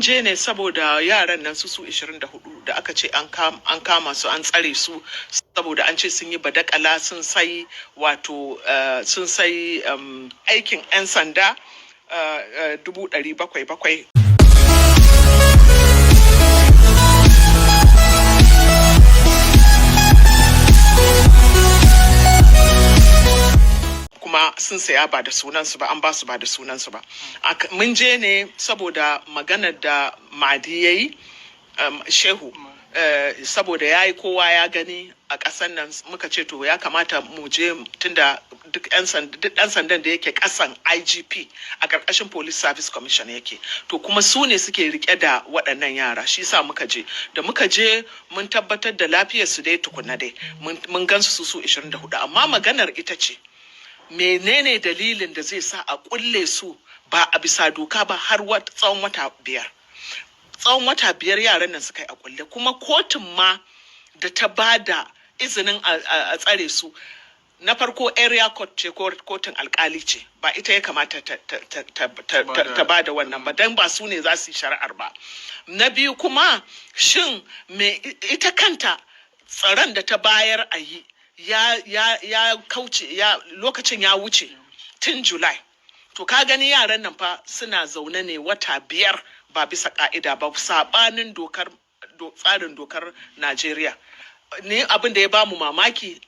Je ne saboda yaran nan su 24 da aka ce an kama su, an tsare su saboda an ce sun yi badakala, sun sai, wato sun sai aikin 'yan sanda 700,000. Kuma sun saya ba da sunansu ba, an ba su ba da sunansu ba. Mun je ne saboda maganar da Madi ya yi, Shehu, saboda ya yi, kowa ya gani a ƙasan nan. Muka ce to, ya kamata mu je, tunda duk ɗan sandan da yake ƙasan IGP a ƙarƙashin Police Service Commission yake, to kuma su ne suke rike da waɗannan yara. Shi sa muka je. Da muka je, mun tabbatar da lafiyar su dai tukuna dai, mun gansu su 24. Amma maganar ita ce, menene dalilin da zai sa a kulle su ba a bisa doka ba har tsawon wata 5? Tsawon wata 5 yaran nan suka yi a kulle. Kuma kotun ma da ta ba da izinin a tsare su, na farko area court ce, kotun alkali ce, ba ita ya kamata ta ba da wannan ba, don ba su ne za su yi shari'ar ba. Na biyu kuma, shin me ita kanta tsaron da ta bayar a yi ya kauce, ya lokacin ya wuce tun July? To ka gani, yaran nan fa suna zaune ne wata 5 ba bisa ka'ida ba, sabanin dokar tsarin dokar Najeriya ne. Abin da ya bamu mamaki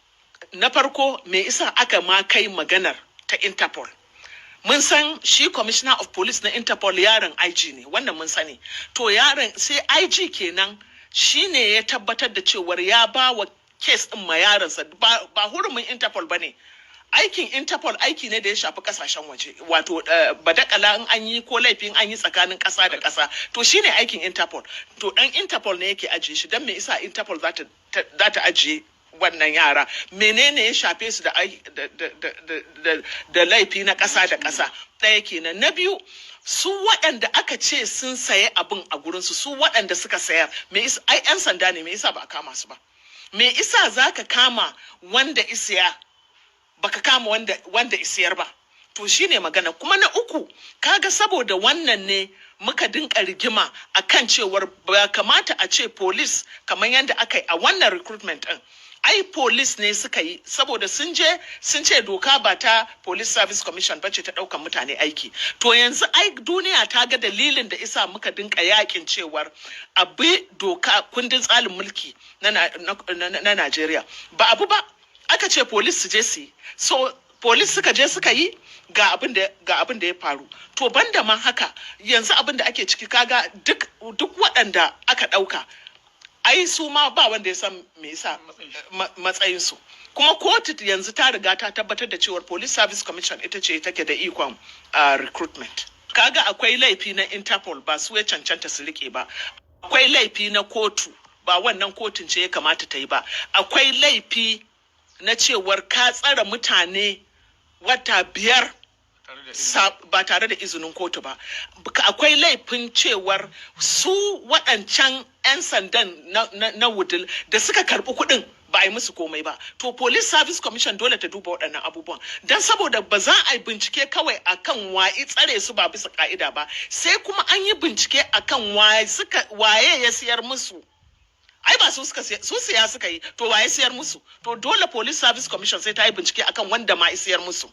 na farko, me isa aka ma kai maganar ta Interpol? Mun san shi commissioner of police na Interpol yaron IG ne, wannan mun sani. To yaron sai IG kenan shi ne ya tabbatar da cewar ya ba wa case din ma yaronsa. Ba hurumin Interpol ba ne. Aikin Interpol aiki ne da ya shafi kasashen waje, wato badakala in an yi ko laifin an yi tsakanin kasa da kasa, to shine aikin Interpol. To dan Interpol ne yake ajiye shi, dan me isa Interpol za ta ajiye wannan yara? Menene ya shafe su da laifi na kasa da kasa? Ɗaya kenan. Na biyu, su waɗanda aka ce sun saye abin a gurinsu, su waɗanda suka sayar, me isa, ai 'yan sanda ne, me isa ba a kama su ba? Me isa zaka kama wanda isiya, baka kama wanda isiyar ba? To shine magana. Kuma na uku, kaga saboda wannan ne muka dinka rigima akan cewar ba kamata a ce police, kamar yadda aka yi a wannan recruitment din, ai police ne suka yi, saboda sun je sun ce doka ba ta Police Service Commission bace ta daukan mutane aiki. To yanzu ai duniya ta ga dalilin da isa muka dinka yakin cewar a bi doka, kundin tsarin mulki na Najeriya. Ba abu ba, aka ce police su je su yi. So police suka je suka yi, ga abin da ya faru. To banda ma haka, yanzu abin da ake ciki, kaga duk waɗanda aka ɗauka, ai su ma ba wanda ya san me yasa matsayinsu. Kuma kotu yanzu ta riga ta tabbatar da cewar Police Service Commission ita ce take da ikon recruitment. Kaga akwai laifi na Interpol, ba su ya cancanta su rike ba. Akwai laifi na kotu, ba wannan kotun ce ya kamata ta yi ba. Akwai laifi na cewar ka tsare mutane wata 5 ba tare da izinin kotu ba. Akwai laifin cewar su waɗancan 'yan sandan na Wudil da suka karɓi kuɗin, ba a yi musu komai ba. To Police Service Commission dole ta duba waɗannan abubuwan, don saboda ba za a yi bincike kawai akan waye tsare su ba bisa ka'ida ba, sai kuma an yi bincike akan waye ya siyar musu. Ai ba su suka su siya suka yi, to waye siyar musu? To dole Police Service Commission sai ta yi bincike akan wanda ma siyar musu.